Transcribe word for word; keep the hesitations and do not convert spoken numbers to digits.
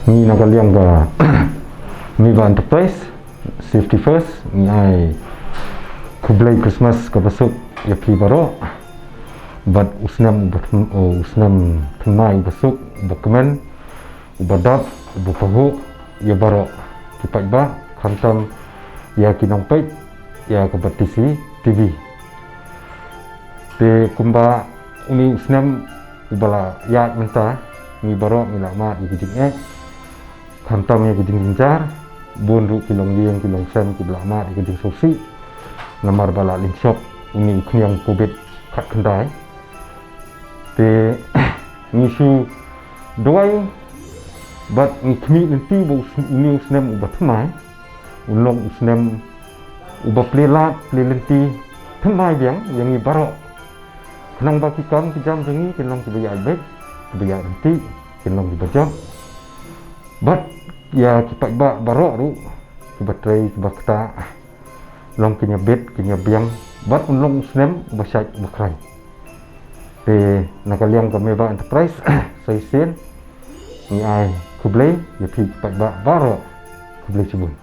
Ngi na ka liang ka Meba Enterprise, safety first, ngi ai khublei Christmas kaba suk ïa phi baroh. Bad u snem uba thm-, u snem thymmai uba suk, uba kmen, uba dap, uba pahuh ïa baroh ki paidbah, khamtam ïa ki nongpeit ïa ka Batesi TV. Te kumba une u snem uba la ïaid mynta, ngi baroh ngi la mad ïa ki jingeh, khamtam ïa ki jingjynjar, bun ruh ki longïing ki longsem kiba la mad ïa ki jingsngewsih namar ba la lynshop une u khñiang Covid khatkhyndai. Te ngi shu duwai bad ngi khmih lynti ba u sn-, une u snem uba thymmai un long u snem uba plie lad plie lynti thymmai biang ïa ngi baroh. Khnang ba ki kam ki jam jong ngi kin long kiba ïaid beit, kiba ïaid ryntih, kin long kiba jop. Bad ïa ki paidbah baroh ruh kiba trei kiba ktah, long kin ïa bit kin ïa biang, bad un long u snem uba shait uba khraiñ. Te na ka liang ka Meba Enterprise, sa shisien ngi ai khublei ïa phi ki paidbah baroh. Khublei shibun.